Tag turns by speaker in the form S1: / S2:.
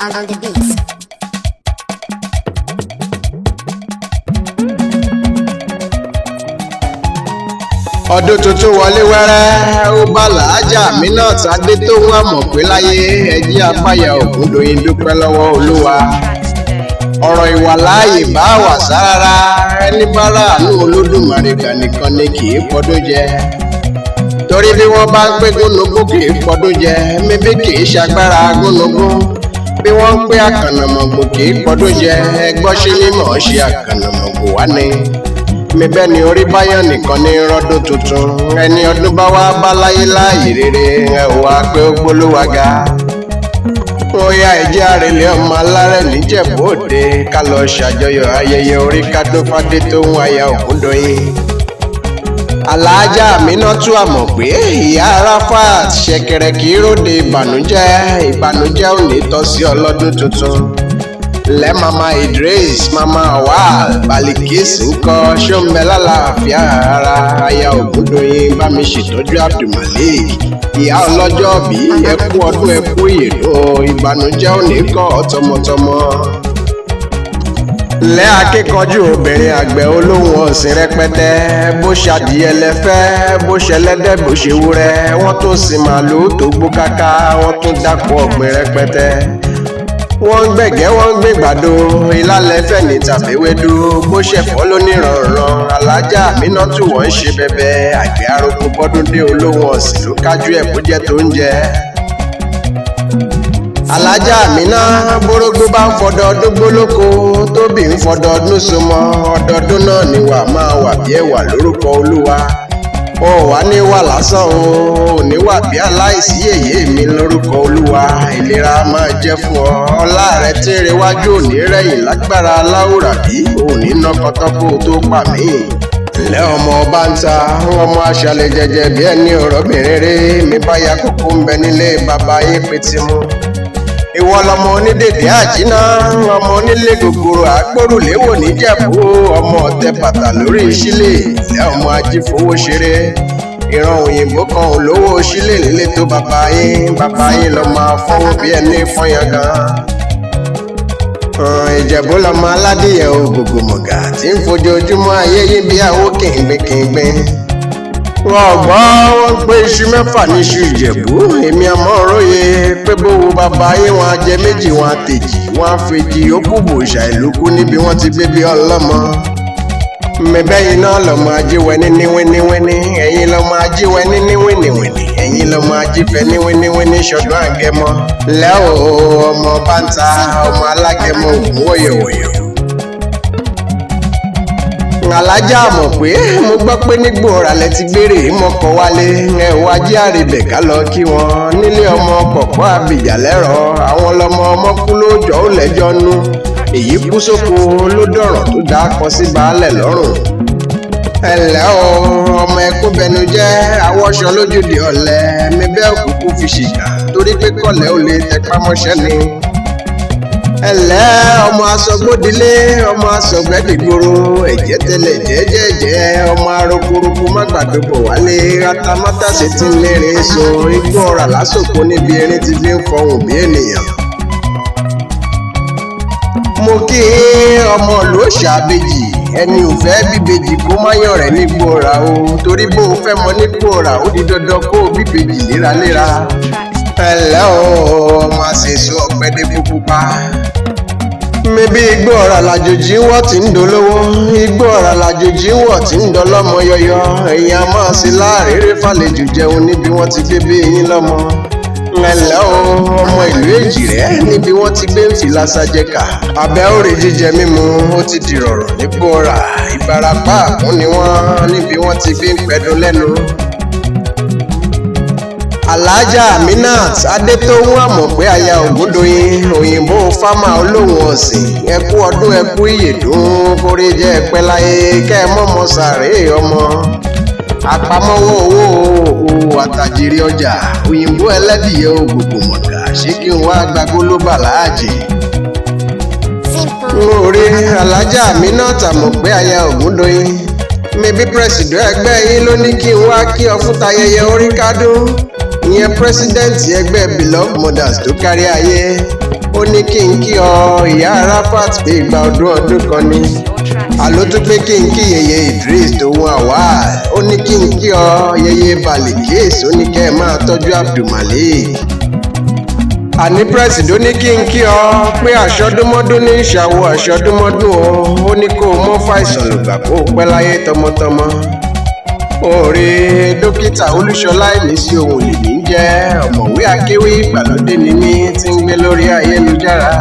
S1: On the beat.
S2: Ọdún tuntun wọlé wẹ́rẹ́, ó bá làájà Aminat Adétóun Àmọ̀pé láyé. Ẹjí apáyà Ògúndòyìn dúpẹ́ lọ́wọ́ Olúwa. Ọ̀rọ̀ ìwà láàyè bá wà sára ẹni bá ráàánú Olódùmarè gbà nìkan ni kì í pọdún jẹ, torí bí wọ́n bá ń pé gúnugún kì í pọdún jẹ, mímí kì í ṣagbára gúnugún. Bí wọ́n ń pé àkànnàmọ̀gbò kì í pọdún jẹ, ẹgbọ́n ṣe mímọ̀ ṣe àkànnàmọ̀gbò wá ni mi bẹ́ẹ̀ ni orí báyọ̀ nìkan ní rọ́dún tuntun. Ẹni ọdún bá wá bá láyé láàyè rere, ẹ ò wá pé ó gbólúwa ga. Ó yá, ẹjẹ́ àrèlé ọmọ alárẹ̀ níjẹ̀bú òde, ká lọ ṣàjọyọ̀ ayẹyẹ orí kádófádé tó ń aya Ògúndòyìn. Aláàjà Aminatu Àmọ̀pé, ìyá Arafat, ṣẹ̀kẹ̀rẹ̀ kì í ròde ìbànújẹ́, ìbànújẹ́ ò ní tọ́ sí ọlọ́dún tuntun. Lẹ́ mama Idris, mama Awal, Balikis ńkọ́, ṣọ́nbẹ lálàáfíà ara? Aya Ògúndòyìn, bá mi ṣètọ́jú Abdulmalik, ìyá ọlọ́jọ́ bí. Ẹkú ọdún, ẹkú ìyèdún, ìbànújẹ́ ò ní kọ́ tọmọtọmọ. Lẹ́ akíkanjú obìnrin àgbẹ̀ olóhùn ọ̀sìn rẹpẹtẹ, bó ṣadìyẹ lẹ́fẹ́, bó ṣẹlẹ́dẹ̀, bó ṣe wúrẹ́, wọ́n tún sin màlúù tó gbó káká, wọ́n tún dáko ọ̀gbìn rẹpẹtẹ, wọ́n ń gbẹ̀gẹ́, wọ́n ń gbẹ̀gbàdo, ìlàlẹ́fẹ̀ ní tàbíwédú, bó ṣẹ̀fọ́ lóníranran. Alájà Aminatu, wọ́n ń ṣe bẹbẹ àgbẹ̀ aróko bọ́dúndé olóhùn ọ̀sìn ló kájú ẹ̀ bó jẹ́ tó ń jẹ. Alájà Amina, bórógbó bá ń fọdọọdún gbólóko, tóbì ń fọdọọdún súnmọ́, ọdọọdún náà ni wà máa wà bí ẹwà lórúkọ Olúwa. Ó wà ní wà lásán o, ò ní wà bí aláìsí èyí mi lórúkọ Olúwa. Ìlera máa jẹ́ fún ọ, ọlá rẹ tí ń rewájú òní rẹ̀yìn lágbára aláwùrà bí òní nọkọtọ kó o tó pa mí. Ǹlẹ́ ọmọ ọba ń ta ọmọ aṣàlẹ̀ jẹjẹ bí ẹni ọ̀rọ̀bìnrin rí mi báyà kókó ń bẹ nílé bàbá yín pétí mú. Ìwọ lọmọ onídèdè àjínà, ọmọ onílé gògòrò àgbórùléwò níjẹ̀bú, ọmọ ọ̀tẹ bàtà lórí ìṣílẹ̀. Ilẹ̀ ọmọ ajífowó ṣeré, ìran òyìnbó kan ò lówó sílẹ̀ nílé tó bàbá yín. Bàbá yín lọmọ afọwọ́ bí ẹni fọyán gan. Ìjẹ̀bú lọmọ aládìyẹ ògògò mọ̀gà tí ń fojoojúmọ́ ayé yín bí àwọ̀ kìngbìnkìngbìn. Wọn gbọ́, wọ́n pé iṣu mẹ́fà níṣu Ìjẹ̀bú. Èmi àmọ́ róye pé bówó bàbá yín, wọn á jẹ méjì, wọn á tèjì, wọn á fèjì yòókù bò ṣàìlókù níbi wọ́n ti gbé bí ọlọ́mọ. Mẹbẹ́yìn náà lọ́mọ ajíwẹ́ ní wíníwíní, ẹ̀yin lọ́mọ ajíwẹ́ ní wíníwíní, ẹ̀yin lọ́mọ ajífẹ́ ní wíníwíní ṣọdún àgẹmọ. Lẹ́ o, ọmọ báńtà, ọmọ alágẹmọ ògùn wọ̀yọ̀wọ̀yọ̀. Alájà mọ̀ pé mo gbọ́ pé nígbò ọ̀ràlẹ̀ ti gbére mọ́kọ̀ wálé, ẹ wá jí àrèbẹ̀ ká lọ kí wọn nílé ọmọ kọ̀kọ́ àbìjà lẹ́rọ̀. Àwọn lọmọ ọmọ kú lóòjọ́ ó lẹ́jọ́ nú, èyí kú sóko ló dọ̀rọ̀ tó dá kọ sí baálẹ̀ lọ́rùn. Ẹlẹ́ o, ọmọ ẹkún bẹnu jẹ́ awọ́ṣọ lójúde ọ̀lẹ mi bẹ́ẹ̀ òkùnkùn fi ṣìkà torí pé kọ̀lẹ́ ò lè tẹpá mọ́ṣẹ́ ni. Ẹlẹ́ ọmọ asọgbódilé, ọmọ asọgbẹ́dìgboro, ẹ̀jẹ̀ tẹ́lẹ̀ jẹ́jẹ́jẹ́, ọmọ arokoroko má gbàgbé bọ̀ wálé, atamátàsé tí ń lérin so igbó ọ̀rà lásòkò níbi erin ti fi ń fọhùn bí ènìyàn. Mo kí ọmọ ìlú Òṣàbèjì, ẹni ò fẹ́ bíbejì kó má yàn rẹ̀ nígbó ọ̀rà o, torí bó o fẹ́ mọ nígbó ọ̀rà, ó di dandan kó o bíbejì léraléra. Ẹlẹ́ o, ọmọ àṣeṣọ ọ̀pẹ́dẹ́ pupa mebí igbó ọ̀rà làjòjì wọ́n ti ń dolówó, igbó ọ̀rà làjòjì wọ́n ti ń dọlọ́mọ yọyọ. Ẹ̀yìn a máa ṣe láàrèrè fàlejò jẹun níbi wọ́n ti gbé bí eyín lọ́mọ. Ẹlẹ́ o, ọmọ ìlú Èjìrẹ́ níbi wọ́n ti gbé ń fi lásàjẹkà abẹ́ òrè, jíjẹ mímu ó ti dìrọ̀rọ̀ nígbó ọ̀rà. Ìbarapá àkún ni wọ́n níbi wọ́n ti gbé ń pẹ́dún lẹ́nu. Alájà Aminat Adétóun Àmọ̀pé, aya Ògúndòyìn, òyìnbó fámà olóhùn ọ̀sìn, ẹkú ọdún, ẹkú ìyèdún, kórè jẹ́ ẹpẹ́ láyé, kẹ́ ẹ mọ̀mọ́ sàré ọmọ àpamọ́wọ́ owó owó àtàjèrè ọjà, òyìnbó ẹlẹ́dìyẹ ògògò mọ̀gà, ṣé kí n wá gba gólóbà láàjì?
S1: Simple.
S2: N ò rí Alájà Aminat Àmọ̀pé, aya Ògúndòyìn mi, bí pírẹsidọ́ ẹgbẹ́ yín ló ní kí n wá kí ọ fún tayẹyẹ orí kádún, ìyẹn pírẹsidẹ́ǹtì ẹgbẹ́ Beloved Mothers tó kárí ayé. Ó Ó ní kí n kí ọ, ìyá Arafat, pé ìgbà ọdún ọdún kan ni. Àló tún pé kí n kí yèyé Idris tòun àwa. Ó ní kí n kí ọ, yèyé Balikis. Ó ní kẹ́ ẹ máa tọ́jú Abdulmalik. Àní president ní kí n kí ọ pé àṣọdúnmọ́dún ní ìṣàwọ̀ àṣọdúnmọ́dún o. Ó ní kó o mọ́ fàìsàn lògbà, kó o pẹ́ láyé tọmọtọmọ. Òòrè Dókítà Olúṣọlá Ìmísí ohun lèmi ń jẹ́. Ọ̀mọ̀wé akéwì ìgbàlódé ni mí tí ń gbé lórí ayélujára.